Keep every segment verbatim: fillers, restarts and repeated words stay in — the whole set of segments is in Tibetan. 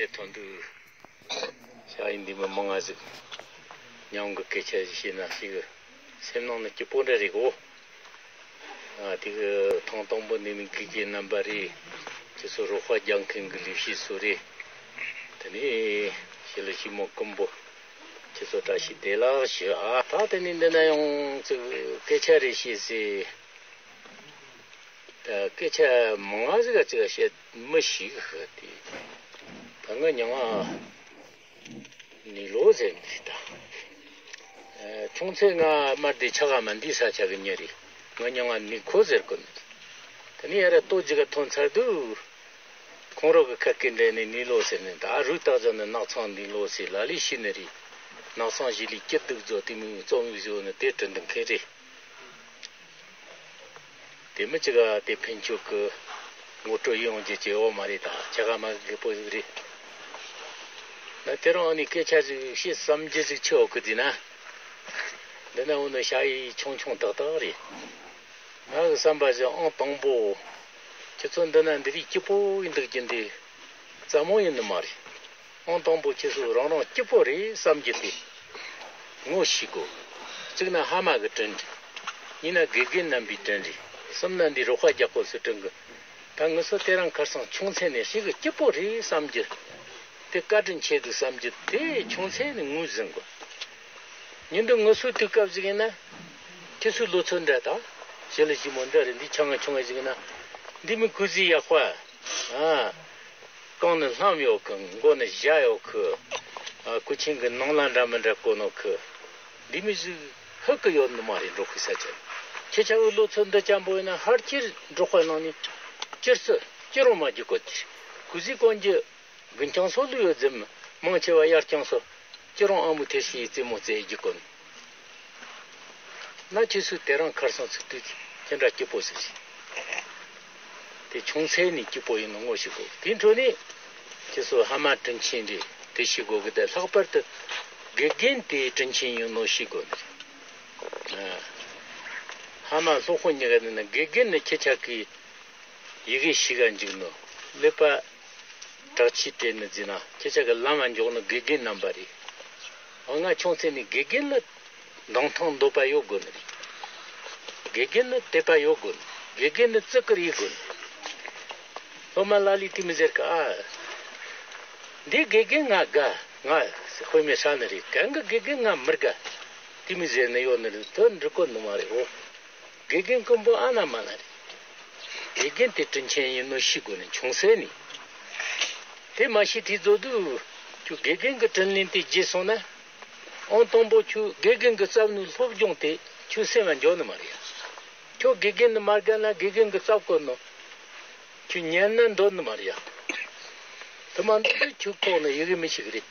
དེ་ཐོན་དུས་ཤ་ཡི་འདི་མི་མང་ང་ཟིག་མྱང་གི་སྐད་ཆ་ཞིག་བཤད་ན་ཞིག་སེམས་ནང་ནས་སྐྱིད་པོ་འདྲ་རེད་གོ། ཨ་དེ་གི་ཐེངས་དང་པོ་འདི་ནི་དགེ་རྒན་རྣམ་པ་རེད། ཁྱེད་ཚོ་རོགས་པ་རྒྱག་མཁན་གི་ལས་བྱེད་ཚོ་རེད། དེ་ནས་ཞི་ལི་ཞི་མོ་ཀུན་པོ་ཁྱེད་ཚོ་བཀྲ་ཤིས་བདེ་ལེགས་ཞུ། ཨ་ད་དེ་ནས་འདི་ན་ཡང་ཅིག་སྐད་ཆ་རེ་བཤད་སྲིད། ད་སྐད་ཆ་མང་ང་ཟིག་ག་ཅིག་བཤད་མི་ཞིག་ཤི་དེ། ད་ང་མྱ་ངན་ནི་ལོ་ཟེར་ནི་ད། ཨ་ཆུང་ཚེ་ང་མར་དེ་ཆ་ག་མ་འདི་ས་ཆ་གི་ཉེ་རེད། ང་མྱ་ངན་ནི་ཁོ་ཟེར་གོ་ནི། ད་ནི་ཡ་ར་ལྟོ་ཅིག་ག་ཐོན་ཚར་དུས། ཁོང་རོག་གི་ཁ་སྐད་འདྲ་ནི་ནི་ལོ་ཟེར་ནི་ད་རུས་རྟགས་ཟ་ནི་ནག་ཚང་ནི་ལོ་ཟེར་ལ་ལི་ཤི་ནི་རེད། ནག་ཚང་ཞི་ལི་སྐྱིད་སྡུག་ཛོ་དེ་མི་རྩོམ་བཟོ་ནི་དེ་དྲི་འདུག་མཁན་རེད། དེ་མི་གཅིག་ག་དེ་ཕན་ཆོད་གི་ངོ་སྤྲོད་ཡོང་རྒྱུ་ཅི་ཡོད་མ་རེད། ད་ཆ་ག་མ་གི་པོ་ཟིག་རེད། ན་དེ་རང་ཨ་ནི་སྐད་ཆ་ཟིག་བཤད་བསམ་རྒྱུ་ཟིག་ཆེ་འོ་གི་དེ་ན། འདི་ན་འོ་ན་ཤ་ཡི་ཆུང་ཆུང་ཏག་ཏག་རེད། ང་གི་བསམ་པ་ཟིག་ཨང་དང་པོ། ཁྱེད་ཚོ་འདི་ན་འདི་རིགས་སྐྱིད་པོ་ཡིན་འདུག་རྒྱུ་འདི་ཙམ་མོ་ཡིན་ནི་མ་རེད། ཨང་དང་པོ་ཁྱེད་ཚོ་རང་རང་སྐྱིད་པོ་རེད་བསམ་རྒྱུ་དེ་ངོ་ཤེས་དགོས། གཅིག་ན་ཕ་མ་གི་དྲིན་དྲི། གཉིས་ན་དགེ་རྒན་རྣམ་པའི་དྲིན་དྲི། གསུམ་ན་འདི་རོགས་པ་རྒྱག་གོ་སུ་དྲིན་གི། ད་ངུ་སོ་དེ་རང་ཁར་སང་ཆུང་ཚེ་ནས་ཞིག་གི་སྐྱིད་པོ་རེད་བསམ་རྒྱུ། དེ་བཀའ་དྲིན་ཆེ་འདུག་བསམ་རྒྱུ་དེ་ཆུང་ཚེ་ནས་ངོས་ཟིན་དགོས། ཉིན་དུ་ངུ་སོ་དུས་སྐབས་ཟིག་ཡིན་ན། ཁྱེད་ཚོའི་ལོ་ཚོད་འདྲ་དང་། ཞི་ལི་ཞི་མོ་འདྲ་རེད། འདི་ཆ་ང་ཆུང་ངེ་ཟིག་ཡིན་ན། འདི་མི་སྐུ་གཟི་ཡག་པ། ཨ། རྐང་ནི་ལྷམ་ཡོད་གི། མགོ་ནི་ཞྭ་ཡོད་གི། ཨ་སྐུ་ཆེན་གི་ནང་ལ་འདྲ་མི་འདྲ་བསྐོན་ནོ་གི། འདི་མི་ཟིག་ཧུ་གི་ཡོད་ནི་མ་རེད། འབྲོག་ཁུལ་ས་ཆ། ཁྱེད་ཆ་བོའི་ལོ་ཚོད་འདི་ཅན་པོ་ཡིན་ན་ཕལ་ཆེར་འབྲོག་པ་ནང་ནས་སྐྱུར་སུ་སྐྱུར་རུང་མ་རྒྱུག་གོ་གི། སྐུ་གཟི་གོན་རྒྱུ། དགུན་ཆང་སོ་ལུ་ཡོད་ཟེར་མི། མང་ཆེ་བ་དབྱར་ཆང་སོ། ཁྱེད་རང་ཨ་མོ་ཐེ་ཤི་ཡི་རྩེད་མོ་རྩེ་རྒྱུ་གོ་ནི། ན་ཁྱེད་ཚོས་དེ་རང་ཁར་སང་ཚུགས་དུས་ཁྱེད་འདྲ་སྐྱིད་པོ་ཟིག་ཞིག་དེ་ཆུང་ཚེ་ནས་སྐྱིད་པོ་ཡིན་ནོ་ངོ་ཤེས་དགོས། དེའི་འཕྲོ་ནས་ཁྱེད་ཚོ་ཕ་མ་དྲིན་ཆེན་རེད་དེ་ཤེས་དགོས་གི། དེ་ལྷག་པར་དུ་དགེ་རྒན་དེ་དྲིན་ཆེན་ཡིན་ནོ་ཤེས་དགོས་ནི་རེད། ཨ། ཕ་མ་སློབ་དཔོན་གཉིས་ཀ་ནི་ན་དགེ་རྒན་ནི་ཁྱེད་ཅག་གི་ཡི་གེ་ཤེས་ག་འཇུག་ནོ། ཀླད་པ་དྲག་ཆས་སྤྲད་ནི་ཟེར་ན་ཁྱེད་ཅག་གི་ལམ་ལ་འཇོག་ནི་དགེ་རྒན་རྣམ་པ་རེད། འོ་ང་ཆུང་ཚེ་ནས་དགེ་རྒན་ལ་འདང་ཐང་འདོད་པ་ཡོད་དགོས་ནི་རེད། དགེ་རྒན་ནི་དད་པ་ཡོད་དགོས་ནི། དགེ་རྒན་ནི་བརྩི་བཀུར་ཡེད་དགོས་ནི། སློབ་མ་ལ་ལས་དེ་མི་ཟེར་ག་ཨ། འདི་དགེ་རྒན་ང་དགའ། ང་དཔེ་མེད་ཧྲ་ནི་རེད། གན་གི་དགེ་རྒན་ང་མི་དགའ། དེ་མི་ཟེར་ནི་ཡོད་ནི་རེད། དོན་འགྲིག་གོ་ནི་མ་རེད། འོ། དགེ་རྒན་ཀུན་པོ་ཨ་ན་མ་ན་རེད། དགེ་རྒན་དེ་དྲིན་ཆེན་ཡིན་ནོ་ཤེས་དགོས་ནི་ཆུང་ཚེ་ནས། དེ་མ་ཤེས་དུས་ཚོད་དུ་ཁྱོད་དགེ་རྒན་གྱི་དྲིན་ལན་དེ་བརྗེད་སོང་ན། ཨང་དང་པོ་ཁྱོད་དགེ་རྒན་གྱི་རྩ་བ་ནས་སློབ་སྦྱོང་དེ་ཁྱོད་སེམས་ལ་འཇོག་ནི་མ་རེད་ཡ། ཁྱོད་དགེ་རྒན་ནི་མ་དགའ་ན་དགེ་རྒན་གྱི་རྩ་བ་བཀོད་ནོ། ཁྱོད་ཉན་ན་འདོད་ནི་མ་རེད་ཡ། དེ་མ་འདོད་དུས་ཁྱོད་ཁོག་ནས་ཡི་གེ་མི་ཤེས་གི་རེད།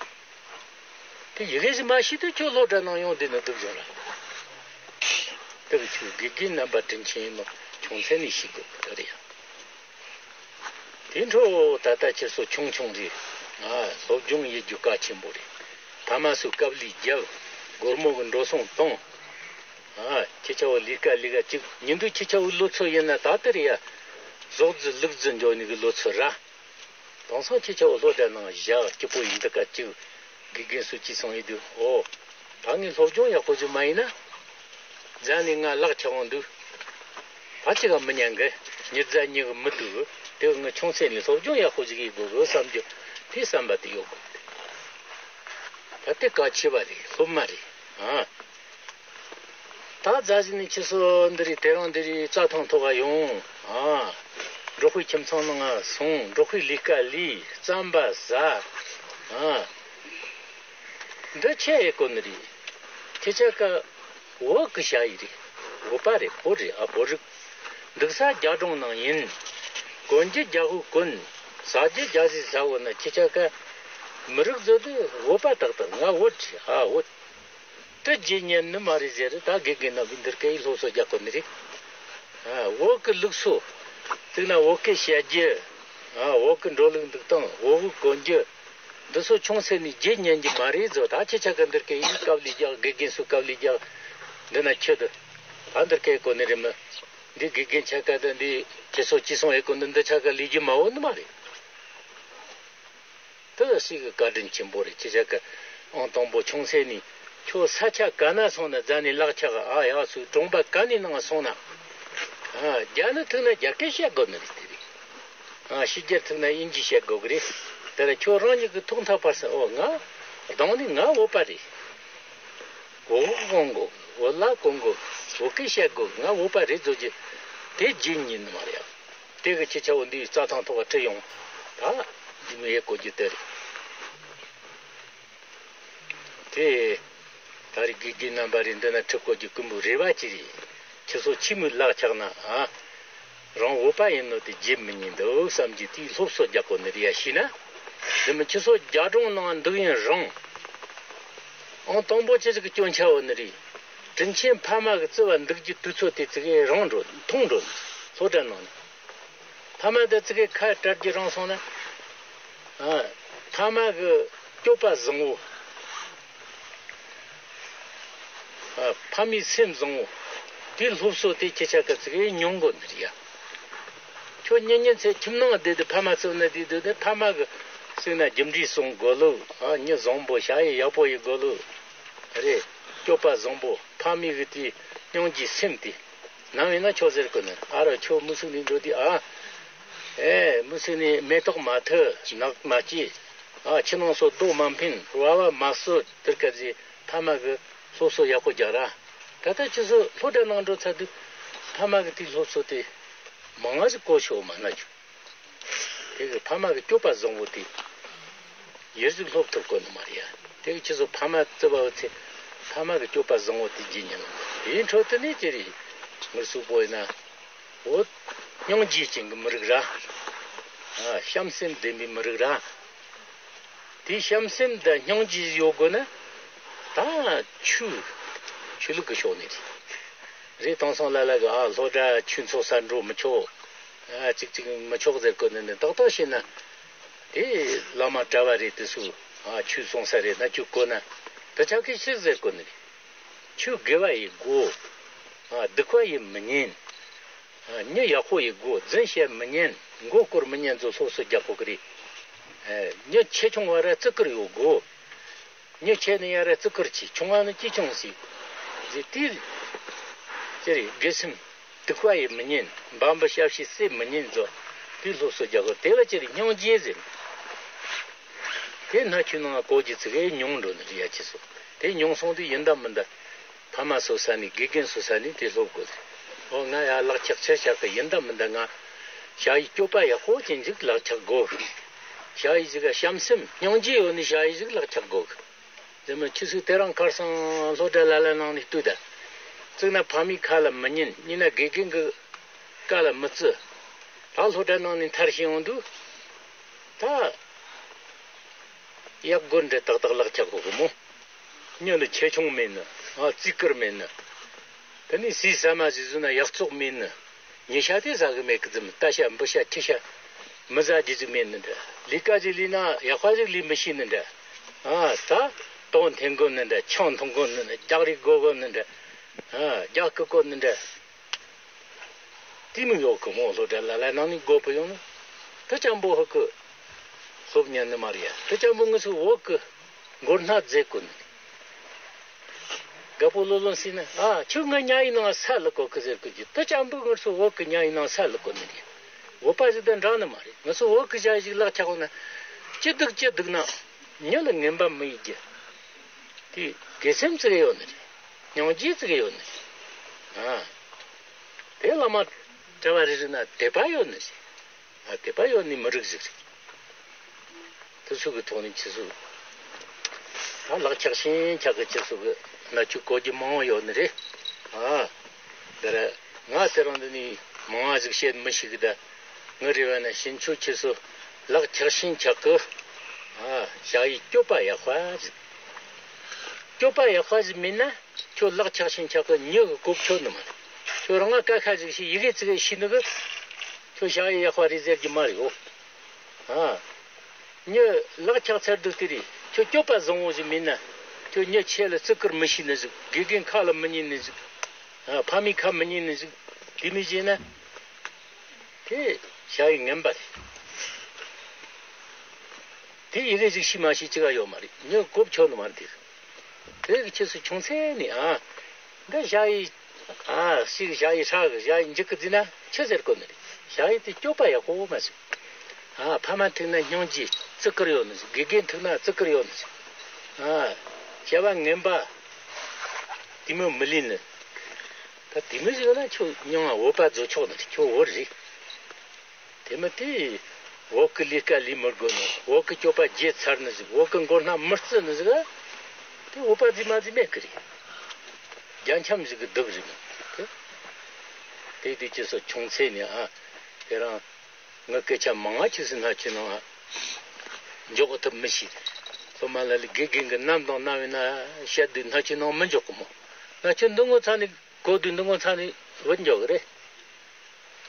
དེ་ཡི་གེ་ཞིག་མ་ཤེས་དུས་ཁྱོད་སློབ་གྲྭ་ནང་ཡོང་བསྡད་ན་སྡུག་བྱུང་ར། དེ་གི་ཁྱོད་དགེ་རྒན་རྣམ་པ་དྲིན་ཆེན་ཡིན་ནོ་ཆུང་ཚེ་ནས་ཤེས་དགོས་གི་རེད་ཡ། དེ་འཕྲོ་ད་ལྟ་ཁྱེད་ཚོ་ཆུང་ཆུང་རེད། ཨ་སློབ་སྦྱོང་ཡེད་རྒྱུ་གལ་ཆེན་པོ་རེད། ཕ་མ་ཚོས་དཀའ་ལས་རྒྱབ། སྒོར་མོ་གི་འགྲོ་སོང་གཏོང་། ཨ་ཁྱེད་ཆ་བོ་ལས་ཀ་ལས་ཀ་གཅིག་ཉིན་དུ་ཁྱེད་ཆ་བོའི་ལོ་ཚོད་ཡིན་ན་ད་ལྟ་རེད་ཡ། ཟོག་རྫི་ལུག་རྫི་འཇོག་ནི་གི་ལོ་ཚོད་ར། དེང་སང་ཁྱེད་ཆ་བོ་སློབ་གྲྭ་ནང་བཞག་སྐྱིད་པོ་ཡིན་འདུག་ག་གཅིག་དགེ་རྒན་སུ་གཅིག་སོང་ཡོད་དུས་ཨོ། ད་ངས་སློབ་སྦྱོང་ཡག་པོ་ཞིག་མ་ཡིན་ན། རྫ་ནས་ང་ལག་ཆགས་འོང་དུས། ད་ཅི་ག་མི་ཉན་གི། ཉི་རྫ་ཉི་གི་མི་འདུག་དེ་ངས་ཆུང་ཚེ་ནས་སློབ་སྦྱོང་ཡག་པོ་ཞིག་ཡེད་དགོས་གི་བསམ་རྒྱུ་དེ་བསམ་པ་དེ་ཡོད་དགོས། ད་དེ་གལ་ཆེ་བ་རེད། སློབ་མ་རེད་ཨ། ད་རྫ་ཞིག་ནས་ཁྱེད་ཚོ་འདི་རེད། དེ་རང་འདི་རེད། རྩྭ་ཐང་ཐོག་ག་ཡོང་ཨ། འབྲོག་པའི་ཁྱིམ་ཚང་ནང་ང་སོང་། འབྲོག་པའི་ལས་ཀ་ལས། རྩམ་པ་ཟ་ཨ། འདི་ཆེ་ཡེ་གོ་ནི་རེད། ཁྱེད་ཆ་ཀ་བོད་གི་ཞ་ཡི་རེད། བོད་པ་རེད། བོད་རེད་ཨ། བོད་རིགས། འདུག་ས་རྒྱ་གྲོང་ནང་ཡིན། གོན་རྒྱུ་རྒྱ་ཧུ་གོན། ཟ་རྒྱུ་རྒྱ་ཟས་ཟ་བོ་ན་ཁྱེད་ཆ་ཀ་མི་རིགས་ཟོ་དུ་བོད་པ་ཏག་ཏག་ང་བོད་རེད་ཨ། བོད། དེ་རྗེས་ཉན་ནི་མ་རེད་ཟེར། ད་དགེ་རྒན་རྣམ་པས་འདིར་སྐད་ཡིག་སློབ་གསོ་རྒྱག་གོ་ནི་རེད། ཨ། བོད་ཀྱི་ལུགས་སྲོལ། བཙུགས་ན་བོད་སྐད་བཤད་རྒྱུ། ཨ། བོད་ཀྱི་འགྲོ་ལུགས་འདུག་སྟངས། བོད་དབུགས་གོན་རྒྱུ། འདི་ཚོ་ཆུང་ཚེ་ནས་རྗེས་ཉན་རྒྱུ་མ་རེད་ཟོ། ད་ཁྱེད་ཆ་ག་འདིར་སྐད་ཡིག་དཀའ་ལས་རྒྱག་དགེ་རྒན་ཚོ་དཀའ་ལས་རྒྱག་འདི་ན་ཁྱོད་དུ། ད་འདིར་སྐད་གོ་ནི་རེད་མི། འདི་དགེ་རྒན་ཆ་ག་དང་འདི་ཁྱེད་ཚོ་ཅི་སོང་ཨེ་གོ་འདི་འདི་ཆ་ག་ལས་རྒྱུ་མ་འོ་ནི་མ་རེད། དེ་ལ་སྲིད་གི་བཀའ་དྲིན་ཆེན་པོ་རེད། ཅི་བྱ་གི་ཨང་དང་པོ་ཆུང་ས་ནས་ཁྱོད་ས་ཆ་ག་ན་སོང་ན་རྫ་ནས་ལག་ཆགས། ཨ་ཡག་སུ་གྲོང་པ་ག་ནས་ནང་སོང་ན། ཨ་རྒྱ་ནི་ཐུག་ན་རྒྱ་སྐད་བཤད་དགོས་ནི་རེད་དེ་རེད། ཨ་ཕྱི་རྒྱལ་ཐུག་ན་དབྱིན་ཇི་བཤད་དགོས་གི་རེད། དེ་ལ་ཁྱོད་རང་ཉིད་ཀྱི་ཐོག་མཐའ་བར་གསུམ། འོ་ང་གདོང་ནས་ང་བོད་པ་རེད། གོ་གོང་གོ་བོད་ལྭ་གོང་གོ་བོད་སྐད་བཤད་དགོས། ང་བོད་པ་རེད་བཟོ་རྒྱུ་དེ་རྒྱུན་ཉིད་ནི་མ་རེད་ཡ། དེ་གི་ཁྱི་ཆ་བོ་འདིའི་རྩྭ་ཐང་ཐོག་ག་ཁྲིད་ཡོང་། ད་འདི་མི་ཡེ་གོ་རྒྱུ་དེ་རེད། དེ་ད་རེས་དགེ་རྒན་རྣམ་པ་རེད། འདི་ན་ཁྲིད་གོ་རྒྱུ་ཀུན་པོ་རེ་བ་ཅི་རེད། ཁྱི་སོ་ཁྱི་མོའི་ལག་ཆགས་ན་ཨ། རང་བོད་པ་ཡིན་ནོ་དེ་བརྗེད་མི་ཉན་འདུག་བསམ་གྱི་དེའི་སློབ་གསོ་རྒྱག་གོ་ནི་རེད་ཡ། ཤེས་ན། དེ་མི་ཁྱི་སོ་རྒྱ་གྲོང་ནང་འདུག་ཡིན་རུང་། ཨང་དང་པོ་ཁྱི་ཟིག་གི་སྐྱོན་ཆ་བོ་ནི་རེད། དྲིན་ཆེན་ཕ་མ་གི་བརྩེ་བ་འདུག་རྒྱུ་དུས་ཚོད་དེ་ཙི་གེ་རིང་འགྲོ་མཐོང་འགྲོ་སློབ་གྲྭ་ནང་ནས། ཕ་མ་དེ་ཙི་གེ་ཁ་བྲལ་རྒྱུ་རིང་སོང་ན། ཨ། ཕ་མ་གི་སྤྱོད་པ་བཟང་བོ། ཨ། ཕ་མའི་སེམས་བཟང་བོ། དེའི་སློབ་གསོ་དེ་ཁྱེད་ཅག་གི་ཙི་གེ་མྱོང་དགོས་ནི་རེད་ཡ། ཁྱོད་གཉེན་ཉེ་ཚེ་ཁྱིམ་ནང་བསྡད་དུས་ཕ་མ་བཙལ་ན་བསྡད་དུས་ནི་ཕ་མ་གི་གསེང་ན་རྒྱུ་འབྲས་གསུང་དགོས་ལོ། ཨ། མྱི་བཟང་པོ་ཞ་ཡི་ཡག་པོ་ཡི་དགོས་ལོ། རེད། སྤྱོད་པ་བཟང་པོ་ཕ་མའི་གི་དེ་སྙིང་རྗེའི་སེམས་དེ་ནམ་ཡིན་ན་ཁྱོད་ཟེར་གོ་ནི། ཨ་རོ་ཁྱོད་མུ་སུ་ནས་འགྲོ་དུས་ཨ། ཨེ་མུ་སུ་ནས་མེ་ཏོག་མ་ཐུ་ནགས་མ་སྐྱེས། ཨ་ཁྱི་ནང་སོ་རྡོ་མ་འཕེན་བ་བ་མ་གསོད། དེར་སྐབས་ཀྱི་ཕ་མ་གི་སློབ་གསོ་ཡག་པོ་རྒྱག་ར། ད་ལྟ་ཁྱི་སོ་སློབ་གྲྭ་ནང་འགྲོ་ཚར་དུས་ཕ་མ་གི་དེའི་སློབ་གསོ་དེ་མང་ང་ཞིག་གོ་ཆོག་མ་ན་ཆོག་དེ་གི་ཕ་མ་གི་སྤྱོད་པ་བཟང་བོ་དེ་ཡར་ཞིག་སློབ་ཐུབ་གོ་ནི་མ་རེད་ཡ། དེ་གི་ཁྱི་སོ་ཕ་མ་བརྩི་བ་བོ་ཚེ་ཕ་མ་གི་སྤྱོད་པ་བཟང་བོ་དེ་བརྗེད་ཉན་ལ་དེའི་འཕྲོ་དེ་ནས་ཅི་རེད། ངུ་སུ་པོ་ཡིན་ན། འོ། སྙིང་རྗེ་ཅན་གྱི་མི་རིགས་ར། ཨ། བྱམས་སེམས་ལྡན་པའི་མི་རིགས་ར། དེ་བྱམས་སེམས་དང་སྙིང་རྗེ་ཡོད་དགོས་ན། ད་ཆོས། ཆོས་ལུགས་ཀྱི་ཕྱོགས་ནས་རེད། རེད། དེང་སང་ལ་ལ་གི་ཨ་སློབ་གྲྭ་ཆོས་ཚོགས་སར་འགྲོ་མི་ཆོག་ཨ་ཅིག་ཅིག་མི་ཆོག་ཟེར་གོ་ནི་ནི་ཏག་ཏག་བྱས་ན། དེ་བླ་མ་གྲྭ་བ་རེད། དེ་ཚོས་ཨ་ཆོས་གསུང་ས་རེད་ན་ཆོས་གོ་ན། དེ་ཆ་གི་ཤིག་ཟེར་གོ་ནི་རེད། ཆོས་དགེ་བ་ཡི་དགོས། ཨ་སྡིག་པ་ཡི་མི་ཉན། ཨ་མྱི་ཡག་པོ་ཡི་དགོས། རྫུན་བཤད་མི་ཉན། མགོ་སྐོར་མི་ཉན་ཚོ་སློབ་གསོ་རྒྱག་དགོས་ཀྱི་རེད། ཨ་མྱི་ཆེ་ཆུང་བར་བརྩི་བཀུར་ཡོད་དགོས། མྱི་ཆེ་ནི་ཡར་བརྩི་བཀུར་བྱེད། ཆུང་བ་ནི་ཅི་ཆུང་ཟིག་ཟེར་དེ། ཅི་རེད། དགེ་སེམས་སྡིག་པ་ཡི་མི་ཉན། འབའ་འབུ་ཞབས་ཕྱི་བསད་མི་ཉན་ཚོ་དེ་སློབ་གསོ་རྒྱག་དགོས། དེ་ལ་ཅི་རེད། སྙིང་རྗེ་ཟེར། དེ་སྣ་ཆུ་ནང་ལ་བཀོལ་རྒྱུ་ཚིག་གེ་ཉུང་འགྲོ་ནི་རེད་ཡ། ཁྱི་སོ་དེ་ཉུང་སོང་དུས་ཡིན་ད་མིན་ད། ཕ་མ་སོ་ས་ནས་དགེ་རྒན་སོ་ས་ནས་དེ་སློབ་དགོས། ཨོ་ང་ཡ་ལག་ཆགས་ཆེར་ཆགས་གི་ཡིན་ད་མིན་ད། ང་ཞ་ཡི་སྤྱོད་པ་ཡག་པོ་ཅན་ཅིག་ལག་ཆགས་དགོས། ཞ་ཡི་ཅིག་ག་བྱམས་སེམས་སྙིང་རྗེ་ཡོད་ནི་ཞ་ཡི་ཅིག་ལག་ཆགས་དགོས། དེ་མིན་ཁྱི་སོས་དེ་རིང་ཁར་སང་སློབ་གྲྭ་ལ་ལ་ནང་ནས་ལྟོས་ད། གཅིག་ན་ཕ་མའི་ཁ་ལ་མི་ཉན། གཉིས་ན་དགེ་རྒན་གི་བཀའ་ལ་མི་བརྩི། ད་སློབ་གྲྭ་ནང་ནས་མཐར་ཕྱིན་ཡོང་དུས། ད་ཡག་དགོས་འདྲ་ཏག་ཏག་ལག་ཆགས་དགོས་གི་མོ། མྱི་ལ་ཆེ་ཆུང་མེད་ནི། ཨ་བརྩི་བཀུར་མེད་ནི། དེ་ནས་ཟས་ཟ་མ་ཟིག་ཟོས་ན་ཡག་བཙོག་མེད་ནི། ཉལ་ཤ་དེ་ཟ་གི་མེད་གི་ཙམ། ལྟ་ཤ་འབུད་ཤ་འཁྲིད་ཤ་མི་ཟ་རྒྱུ་ཟིག་མེད་ནི་འདྲ། ལས་ཀ་ཟིག་ལས་ན་ཡག་པ་ཟིག་ལས་མི་ཤེས་ནི་འདྲ། ཨ་ད་དོང་འཐེན་དགོས་ནི་འདྲ། ཆང་འཐུང་དགོས་ནི་འདྲ། རྒྱག་རེས་དགོས་དགོས་ནི་འདྲ། ཨ་རྒྱག་སྐུ་དགོས་ནི་འདྲ། དེ་མོ་ཡོད་གི་མོ། སློབ་གྲྭ་ལ་ལ་ནང་ནས་དགོས་པ་ཡོང་ན། དེ་ཅམ་པོ་ཧ་གི་སློབ་ཉན་ནི་མ་རེད་ཡ། དེ་ཅམ་པོ་ངུ་སུ་འོག་གི་མགོ་སྣ་མཛད་དགོས་ནི། དགའ་པོ་ལོ་ལོན་སྲིད་ན། ཨ་ཁྱོད་ང་ཉ་ཡི་ནང་ས་ལ་བཀོད་གི་ཟེར་གི་རྒྱུ། དེ་ཅམ་པོ་ངུ་སུ་འོག་གི་ཉ་ཡི་ནང་ས་ལ་བཀོད་ནི་རེད། འོག་པ་ཞིག་དང་འདྲ་ནི་མ་རེད། ངུ་སུ་འོག་གི་ཞ་ཡི་ཞིག་ལག་ཆགས་འོང་ན། ཅི་སྡུག་ཅི་སྡུག་ན་མྱི་ལ་ངན་པ་མི་ཡི་རྒྱུ། དེ་དགེ་སེམས་ཙི་གེ་ཡོད་ནི་རེད། སྙིང་རྗེ་ཙི་གེ་ཡོད་ནི་རེད། ཨ། དེ་བླ་མ་གྲྭ་བ་རེ་རེ་ན་དད་པ་ཡོད་ནི་རེད། ཨ་དད་པ་ཡོད་ནི་མི་རིགས་ཟིག་རེད། དེ་ཚོ་གི་ཐོག་ནས་ཁྱེད་ཚོ་ད་ལག་ཆགས་ཤིང་ཆགས་གི་ཁྱེད་ཚོ་གི་ན་ཆུ་གོ་རྒྱུ་མང་བོ་ཡོད་ནི་རེད། ཨ་དེ་ར་ང་དེ་རང་འདི་ནས་མང་བ་ཟིག་བཤད་མི་ཤེས་གི། ད་ངའི་རེ་བ་ན་ཕྱིན་ཆད་ཁྱེད་ཚོ་ལག་ཆགས་ཤིང་ཆགས་གི། ཨ་ཞ་ཡི་སྤྱོད་པ་ཡག་པ་ཟིག་སྤྱོད་པ་ཡག་པ་ཟིག་མིན་ན། ཁྱོད་ལག་ཆགས་ཤིང་ཆགས་གི་མྱི་གི་གོ་ཁྱོད་ནི་མ་རེད། ཁྱོད་རང་ང་ཀ་ཁ་ཟིག་ཤེས། ཡི་གེ་ཙི་གེ་ཤེས་ནི་གི། ཁྱོད་ཞ་ཡི་ཡག་པ་རེད་ཟེར་རྒྱུ་མ་རེད་འོ། ཨ། མྱི་ལག་ཆགས་ཚར་དུས་དེ་རེད། ཁྱོད་སྤྱོད་པ་བཟང་བོ་ཞིག་མིན་ན། ཁྱོད་མྱི་ཆེ་ལ་བརྩི་བཀུར་མི་ཤེས་ནི་ཟིག་དགེ་རྒན་ཁ་ལ་མི་ཉན་ནི་ཟིག་ཨ་ཕ་མའི་ཁ་མི་ཉན་ནི་ཟིག་དེ་མི་བྱེད་ན། དེ་ཞ་ཡི་ངན་པ་རེད། དེ་ཡི་གེ་ཞིག་ཤེས་མ་ཤེས་ཅི་ག་ཡོད་མ་རེད། མྱི་གོ་ཆོད་ནི་མ་རེད། དེ་གི་ཁྱེད་ཚོ་ཆུང་ཚེ་ནས་ཨ། འདི་ཞ་ཡི། ཨ་ཞིག་ཞ་ཡི་ཧྲ་གི་ཞ་ཡི་འཇིག་གི་འཛིན་ན་ཆི་ཟེར་གོ་ནི་རེད། ཞ་ཡི་དེ་སྐྱོབ་པ་ཡག་པོ་མ་ཟིག་ཨ་ཕ་མ་ཐུག་ན་སྙིང་རྗེ་བརྩི་བཀུར་ཡོད་ནི་ཟིག་དགེ་རྒན་ཐུག་ན་བརྩི་བཀུར་ཡོད་ནི་ཟིག་ཨ་བྱ་བ་ངན་པ་དེ་མོ་མི་ལེན་ནི། ད་དེ་མོ་ཟིག་ན་ཁྱོད་སྙིང་ང་འོད་པ་རྫོགས་ཆོག་ནི་རེད། ཁྱོད་འོད་རེད། དེ་མི་དེ་བོད་ཀྱི་ལས་ཀ་ལས་མི་དགོས་ནོ། བོད་ཀྱི་སྐྱོབ་པ་བརྗེད་ཚར་ནི་ཟིག་བོད་ཀྱི་མགོ་སྣ་མི་བརྩི་ནི་ཟིག་དེ་འོད་པ་རྫི་མ་རྫི་མེད་ཀི་རེད། རྒྱ་འཁྱམ་ཟིག་གི་སྡུག་རེད་མོ། དེ་དེ་དུས་ཁྱེད་ཚོ་ཆུང་ཚེ་ནས་ཨ། དེ་རང་ངའི་སྐད་ཆ་མང་ང་ཁྱེད་ཚོ་སྣ་ཆུ་ནང་ཨ། འཇོག་གི་ཐུབ་མི་ཤེས། སློབ་མ་ལ་ལས་དགེ་རྒན་གྱི་རྣམ་དང་རྣམ་ཡིན་ན་བཤད་དུས་སྣ་ཆུ་ནང་མི་འཇོག་གི་མོ། སྣ་ཆུ་འདི་ངོ་ཚ་ནས། གོ་དུས་འདི་ངོ་ཚ་ནས་བུད་འཇོག་གི་རེད།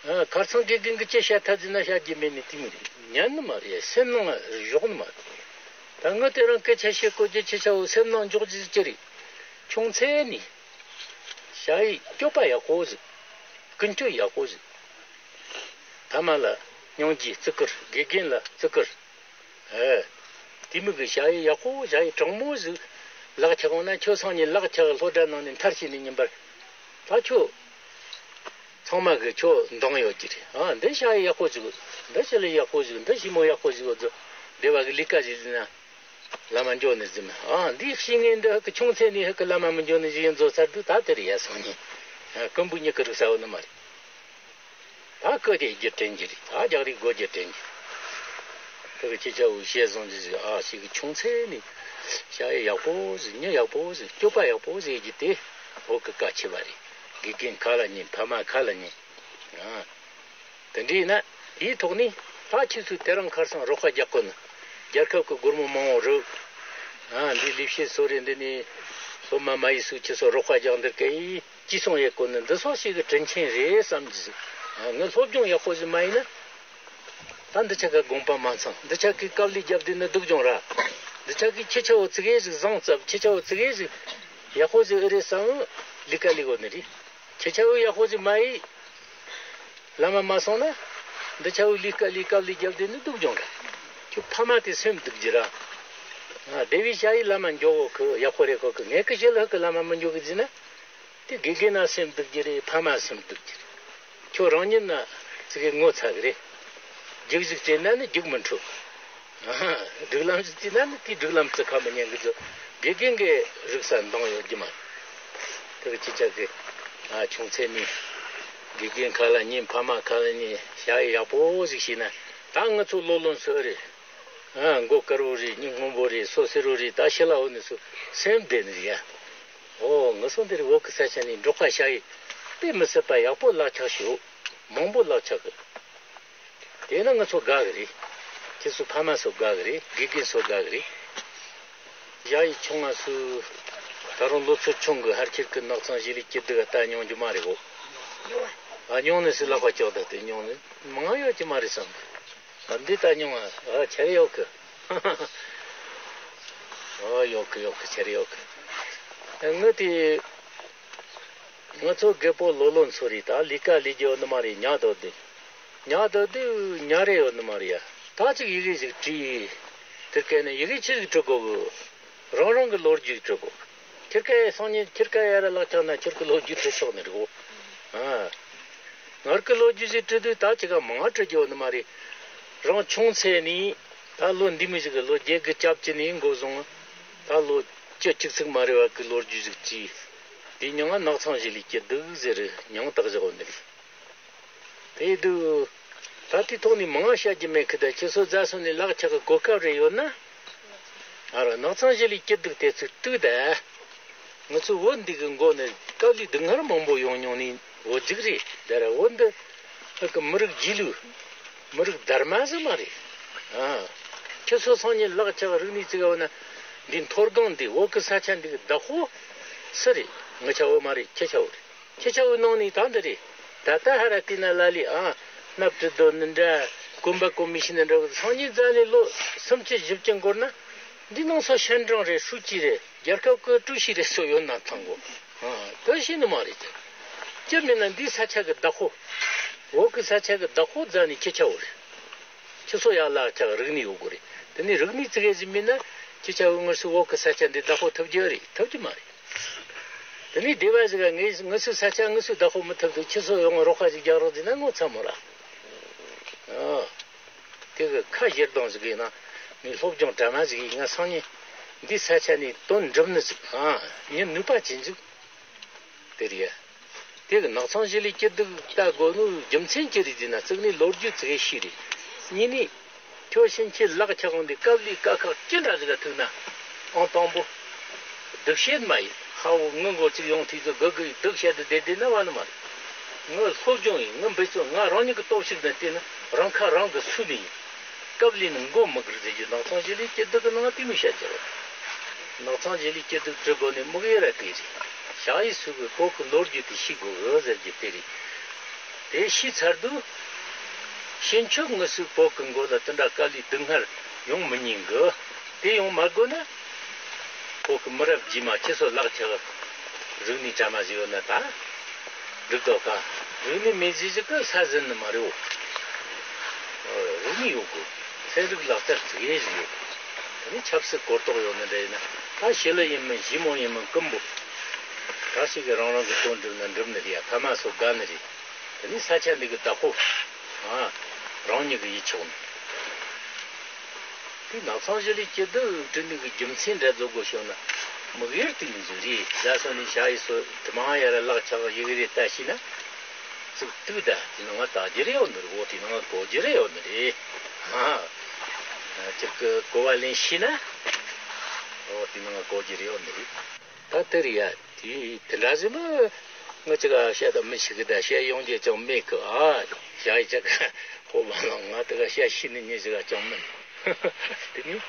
ཨ། ཁར་སང་དགེ་རྒན་གྱིས་ཅི་བཤད་ཐལ་ཟེར་ན་བཤད་རྒྱུ་མེད་ནི་དེ་མོ་རེད། ཉན་ནི་མ་རེད། སེམས་ནང་འཇོག་ནི་མ་རེད། ད་ངས་དེ་རིང་སྐད་ཆ་བཤད་དགོས་རྒྱུ་ཆེ་ཆེ་བོ་སེམས་ནང་འཇོག་རྒྱུ་ཅི་རེད། ཆུང་ཚེ་ནས་ཞ་ཡི་སྐྱོབ་པ་ཡག་པོ་ཟིག་ཀུན་སྤྱོད་ཡག་པོ་ཟིག་ཕ་མ་ལ་སྙིང་རྗེ་བརྩི་བཀུར། དགེ་རྒན་ལ་བརྩི་བཀུར། ཨེ། དེ་མོ་གི་ཞ་ཡི་ཡག་པོ་ཞ་ཡི་དྲང་མོ་ཟིག་ལག་ཆགས་འོང་ན། ཁྱོད་སང་ཉིན་ལག་ཆགས་སློབ་གྲྭ་ནང་ནས་མཐར་ཕྱིན་ནས་ཉིན་པར་ད་ཁྱོད་ཚང་མ་གི་ཁྱོད་འདང་ཡོད་ཀྱི་རེད། ཨ། འདི་ཞ་ཡི་ཡག་པོ་ཟིག་འདི་ཞི་ལི་ཡག་པོ་ཟིག་འདི་ཞི་མོ་ཡག་པོ་ཟིག་འོ་ཚོ་སྡེ་བ་གི་ལས་ཀ་ཟིག་ཟིན་ན་བླ་མ་འགྱོ་ནི་ཟིན་ན། ཨ། འདི་ཤེས་ངེས་འདི་ཧ་གི་ཆུང་ཚེ་ནས་ཧ་གི་བླ་མ་མི་འགྱོ་ནི་ཟིག་ཡིན་བཟོ་ཚར་དུས་ད་དེ་རེད་ཡ། སང་ཉིན་ཀུན་པོ་མྱི་གི་རིག་ས་འོ་ནི་མ་རེད། ད་སྐུ་དེ་རྒྱུ་དྲན་གྱི་རེད། ད་རྒྱག་རེས་སྒོ་རྒྱུ་དྲན་གྱི་རེད། ཁོ་གི་ཁྱེད་ཅག་འུ་བཤད་བཟང་གྱི་ཟིག་ཨ་ཞིག་གི་ཆུང་ཚེ་ནས་བྱ་ཡི་ཡག་པོ་ཟིག་མྱི་ཡག་པོ་ཟིག་སྤྱོད་པ་ཡག་པོ་ཟིག་རྒྱུ་དེ་བོད་གི་གལ་ཆེ་བ་རེད། དགེ་རྒན་ཁ་ལ་ཉན། ཕ་མ་ཁ་ལ་ཉན། ཨ། དེ་འདྲ་ཡིན་ན་དེའི་ཐོག་ནས་ད་ཁྱེད་ཚོས་དེ་རིང་ཁར་སང་རོགས་པ་རྒྱག་དགོས་ནི། རྒྱལ་ཁབ་ཀྱི་སྒོར་མོ་མང་བོ་རུ། ཨ། འདི་ལས་བྱེད་སོ་རེ་འདི་ནས་སློབ་མ་མ་ཡིས་སུ་ཁྱེད་ཚོ་རོགས་པ་རྒྱག་འདིར་སྐད་ཡིག་སྤྱི་སོང་ཡེ་གོ་ནི་འདི་སོགས་ཤིག་གི་དྲིན་ཆེན་རེད་བསམ་གྱི་ཟིག་ཨ། ངས་སློབ་སྦྱོང་ཡག་པོ་ཟིག་མ་ཡིན་ན། ད་འདི་ཆ་ག་དགོངས་པ་མ་ཚང་། འདི་ཆ་གི་དཀའ་ལས་རྒྱབ་བསྡད་ནི་སྡུག་སྦྱོང་ར། འདི་ཆ་གི་ཁྱེད་ཆ་བོ་ཙི་གེ་ཟིག་བཟང་ཙབ། ཁྱེད་ཆ་བོ་ཙི་གེ་ཟིག་ཡག་པོ་ཟིག་ཨེ་རེད་བསམ། ལས་ཀ་ལས་གོ་ནི་རེད། ཁྱེད་ཆ་བོ་ཡག་པོ་ཟིག་མ་ཡིན། བླ་མ་མ་སོང་ན། འདི་ཆ་བོ་ལས་ཀ་ལས་དཀའ་ལས་རྒྱབ་བསྡད་ནི་སྡུག་སྦྱོང་ར། ཁྱོད་ཕ་མ་དེ་སེམས་སྡུག་རྒྱུ་ར། ཨ། སྡེ་བའི་ཞ་ཡི་བླ་མ་འགྱོ་གོ་གི་ཡག་པོ་རེད་གོ་གི་ངས་གི་ཞི་ལི་ཧ་གི་བླ་མ་མི་འགྱོ་གི་ཟིན་ན། དེ་དགེ་རྒན་ན་སེམས་སྡུག་རྒྱུ་རེད། ཕ་མ་སེམས་སྡུག་རྒྱུ་རེད། ཁྱོད་རང་ཉིད་ན་ཙི་གེ་ངོ་ཚ་གི་རེད། རྒྱུགས་ཟིག་བཙལ་ན་ནི་རྒྱུགས་མི་འཕྲོད། ཨ་ཧ། སྒྲིག་ལམ་ཟིག་བཙལ་ན་ནི་དེའི་སྒྲིག་ལམ་བརྩི་ཁ་མི་ཉན་གི་ཚོ་དགེ་རྒན་གི་རིག་ས་འདང་ཡོད་རྒྱུ་མ་རེད། དེ་གི་ཅི་ཆ་གི་ཨ་ཆུང་ཚེ་ནས་དགེ་རྒན་ཁ་ལ་ཉན། ཕ་མ་ཁ་ལ་ཉན། བྱ་ཡི་ཡག་པོ་ཟིག་བྱས་ན་ད་ང་ཚོ་ལོ་ལོན་སོ་རེད། ཨ། མགོ་དཀར་བོ་རེད། སྙིང་སྔོན་པོ་རེད། སོ་སེར་བོ་རེད། ད་ཤི་ལ་འོ་ནི་སུ་སེམས་བདེ་ནི་རེད་ཡ། ཨོ། ངུ་སོང་འདིར་བོད་ཀྱི་ས་ཆ་ནས་འབྲོག་པ་ཤ་ཡི་དཔེ་མི་སྲིད་པ་ཡག་པོ་ལག་ཆགས་ཤོག་མང་པོ་ལག་ཆགས་གི་དེས་ན་ང་ཚོ་དགའ་གི་རེད། ཁྱེད་ཚོ་ཕ་མ་ཚོ་དགའ་གི་རེད། དགེ་རྒན་ཚོ་དགའ་གི་རེད། ཞ་ཡི་ཆུང་ང་སུ་ད་རུང་ལོ་ཚོད་ཆུང་གི་ཧར་ཁྱེར་གི་ནགས་ཚང་གཞི་ལས་སྐྱིད་སྡུག་ལྟ་མྱོང་རྒྱུ་མ་རེད་གོ་ཨ། མྱོང་ནི་སུ་ལག་པ་ལྕགས་ད་དེ་མྱོང་ནི་མང་ཡོད་ཀྱི་མ་རེད་བསམ། ཨ། འདི་ལྟ་མྱོང་ཨ། ཨ། ཆེ་རེ་ཡོད་གི་ཨ། ཡོད་གི་ཡོད་གི་ཆེ་རེ་ཡོད་གི་ཨ། ངི་དེ་ང་ཚོ་རྒད་པོ་ལོ་ལོན་ཚོ་རེད། ད་ལས་ཀ་ལས་རྒྱུ་ནི་མ་རེད། ཉག་དོ་དེ་ཉག་དོ་དེ་ཉག་རེ་ཡོད་ནི་མ་རེད་ཡ། ད་ཅིག་ཡི་གེ་ཞིག་བྲིས། དེར་སྐད་ནས་ཡི་གེ་ཆི་ཞིག་བྲི་དགོ་གི་རང་རང་གི་ལོ་རྒྱུས་བྲི་དགོ་ཁྱེད་ཀ་སང་ཉིན་ཁྱེད་ཀ་ཡར་ལག་ཆགས་ན་ཁྱེད་ཀྱི་ལོ་རྒྱུས་བྲི་ཆོག་ནི་རེད་གོ་ཨ། ངར་གི་ལོ་རྒྱུས་ཞིག་བྲི་དུས་ད་ཅི་ག་མང་བྲི་རྒྱུ་ནི་མ་རེད། རང་ཆུང་ཚེ་ནས་ད་ལོ་འདི་མི་ཞིག་གི་ལོ་བརྒྱད་དགུ་གྱ་བཅུ་ནས་འགོ་བཟུང་། ད་ལོ་བཅུ་གཅིག་ཙིག་མ་རེད་བ་གི་ལོ་རྒྱུས་ཞིག་བྲིས། དེ་མྱིང་ང་ནགས་ཚང་གཞི་ལས་སྐྱིད་སྡུག་ཟེར་མྱིང་བཏགས་བཞག་ནི་རེད། དེ་དུས་ད་ལྟའི་ཐོག་ནས་མང་བཤད་རྒྱུ་མེད་ཁི། ད་ཁྱེད་ཚོ་རྫ་སོ་ནས་ལག་ཆགས་གི་གོ་སྐབས་རེ་ཡོད་ན། ཨ་རོ་ནགས་ཚང་གཞི་ལས་སྐྱིད་སྡུག་དེ་ཚོ་ལྟོས་ད། ང་ཚོ་བོད་འདི་གི་མགོ་ནས་དཀའ་ལས་སྡུག་བསྔལ་མང་པོ་ཡོང་མྱོང་ནི་བོད་ཅིག་རེད། དེ་ར་བོད་འདི་ཧ་གི་མི་རིགས་རྗེས་ལུས་མི་རིགས་སྡར་མ་ཟིག་མ་རེད། ཨ། ཁྱེད་ཚོ་སང་ཉིན་ལག་ཆགས་རིག་གནས་བརྩི་ག་འོ་ན་འདི་མཐོ་སྒང་འདི་བོད་གི་ས་ཆ་འདི་གི་བདག་པོ་སུ་རེད། ང་ཆ་བོ་མ་རེད། ཁྱེད་ཆ་བོ་རེད། ཁྱེད་ཆ་བོའི་ནང་ནས་ད་འདི་རེད། ད་ལྟ་ཧ་ར་བལྟས་ན་ལ་ལས་ཨ། སྣབས་བྲི་དོ་ནི་འདྲ། གོམ་པ་གོམ་མི་ཤེས་ནི་འདྲ། སང་ཉིན་རྫ་ནས་ལོ་སུམ་ཅུ་བཞི་བཅུ་འགོར་ན་འདི་ནང་སོ་ཤན་ཀྲང་རེད། ཧྲུའུ་ཅི་རེད། རྒྱལ་ཁབ་ཀྱི་ཀྲུའུ་ཞི་རེད། སོ་ཡོད་ན་ཚང་གོ་ཨ། དེ་ཤེས་ནི་མ་རེད་ཀྱང་། ཅི་མིན་ན་འདི་ས་ཆ་གི་བདག་པོ། བོད་ཀྱི་ས་ཆ་གི་བདག་པོ་རྫ་ནས་ཁྱེད་ཆ་བོ་རེད། ཁྱེད་ཚོ་ཡ་ལག་ཆགས་རིག་གནས་ཡོད་དགོས་རེད། དེ་ནས་རིག་གནས་ཙི་གེ་ཟིག་མེད་ན་ཁྱེད་ཅག་གི་ངུ་སུ་བོད་གི་ས་ཆ་འདི་བདག་པོ་ཐུབ་རྒྱུ་རེད། ཐུབ་རྒྱུ་མ་རེད། དེ་ནས་སྡེ་བ་ཟིག་ག་ངས་ངུ་སུ་ས་ཆ་ངུ་སུ་བདག་པོ་མི་ཐུབ་དུས་ཁྱེད་ཚོ་ཡོང་རོགས་ཁ་ཟིག་རྒྱག་རོགས་ཟེར་ན་ངོ་ཚ་མོ་ར། ཨ། དེ་གི་ཁ་བཞེར་སྟངས་ཟིག་ཡིན་ན། ངའི་སློབ་སྦྱོང་གྲ་མ་ཟིག་ཡིན། ང་སང་ཉིན་འདི་ས་ཆ་ནས་དོན་འགྲུབ་ནི་ཟིག་ཨ། ཉིན་ནུས་པ་ཅན་ཟིག་དེ་རེད་ཡ། དེ་གི་ནགས་ཚང་གཞིས་ལུས་སྐྱིད་སྡུག་ལྟ་དགོས་ནོ་རྒྱུ་མཚན་ཅི་རེད་ཟེར་ན། གཙུག་ནས་ལོ་རྒྱུས་ཙི་གེ་ཤེས་རེད། གཉིས་ནས་ཁྱོད་ཕྱིན་ཆད་ལག་ཆགས་འོང་དེ་སྐབས་ལས་དཀའ་ཁག་ཅི་འདྲ་ཟིག་ག་ཐུག་ན། ཨང་དང་པོ། སྡུག་བཤད་མ་ཡིན། ཧ་བོ་ངུ་མགོ་གཅིག་ཡོང་དུས་ཚོད་དགོད་དགོད་སྡུག་བཤད་དུ་བསྡད་བསྡད་ན་བ་ནི་མ་རེད། ངུ་སློབ་སྦྱོང་ཡིན། ངུ་འབད་བརྩོན། ང་རང་ཉིད་ཀྱི་སྟོབས་ཤུགས་ལྡན་བལྟས་ན་རང་ཁ་རང་གིས་སུ་ནི་ཡིན། སྐབས་ལས་ནི་མགོ་མི་སྒུར་ཟེར་རྒྱུ་ནགས་ཚང་གཞིས་ལུས་སྐྱིད་སྡུག་གི་ནང་དེ་མོ་བཤད་རྒྱུ་རེད། ནགས་ཚང་གཞིས་ལུས་སྐྱིད་སྡུག་བྲི་དགོས་ནི་དམིགས་ཡུལ་ར་དེ་རེད། ཞག་ཡིས་སུ་གི་བོད་ཀྱི་ལོ་རྒྱུས་དེ་ཤེས་དགོས་གི་ཟེར་རྒྱུ་དེ་རེད། དེ་ཤེས་ཚར་དུས། ཕྱིན་ཆད་ངུ་སུ་བོད་ཀྱི་མགོ་ལ་དེ་འདྲ་དཀའ་ལས་སྡུག་བསྔལ་ཡོང་མི་ཉན་གི། དེ་ཡོང་མ་དགོས་ན། བོད་ཀྱི་མི་རབས་རྗེས་མ་ཁྱེད་ཚོ་ལག་ཆགས། རིག་གནས་གྲ་མ་ཟིག་ཡོད་ན་ད། འགྲིག་དོ་ཀ། རིག་གནས་མེད་ཟིག་ཟིག་གི་ས་ཟིན་ནི་མ་རེད་འོ། རིག་གནས་ཡོད་དགོས། ཚན་རིག་ལག་རྩལ་ཙི་གེ་ཟིག་ཡོད་དགོས། དེ་ནས་ཆབ་སྲིད་གོ་རྟོགས་ཡོད་ནི་འདྲ་ཡིན་ན། ད་ཞི་ལི་ཡིན་མིན་ཞི་མོ་ཡིན་མིན་ཀུན་པོ། ག་ཞིག་གིས་རང་རང་གི་དོན་འགྲུབ་ན་འགྲུབ་ནི་རེད་ཡ། ཕ་མ་ཚོ་དགའ་ནི་རེད། དེ་ནས་ས་ཆ་འདི་གི་བདག་པོ། ཨ། རང་ཉིད་ཀྱི་ཡིད་ཆོག་ནི། དེ་ནགས་ཚང་གཞིས་ལུས་སྐྱིད་སྡུག་བྲི་ནི་གི་རྒྱུ་མཚན་འདྲ་བཟོ་དགོས་བྱུང་ན། དམིགས་ཡུལ་དེ་མི་འཛུལ་རེད། རྒྱ་སོ་ནས་ཞ་ཡི་སོ་དྲི་མ་ཡ་ར་ལག་ཆགས་ཡི་གེ་རེ་ལྟ་ཤེས་ན། ཚིག་ཏུ་ད་དེ་ནང་ང་ལྟ་རྒྱུ་རེ་ཡོད་ནི་རེད། འོ་དེ་ནང་ང་གོ་རྒྱུ་རེ་ཡོད་ནི་རེད། ཨ། ཅིག་གི་གོ་བ་ལེན་ཤེས་ན། འོ་དེ་ནང་ང་གོ་རྒྱུ་རེ་ཡོད་ནི་རེད། ད་དེ་རེད་ཡ། དེ་དེ་འདྲ་ཟེར་ན། ང་ཅི་ག་བཤད་ད་མི་ཞིག་གི་ད་བཤད་ཡོང་རྒྱུ་ཅང་མེད་གི། ཨ། བཤད་ཡི་ཅག་ཧོ་མ་ལང་། ང་དེ་ག་བཤད་ཤེས་ནི་མྱི་ཞིག་ག་ཅང་མིན། དེ་ནི།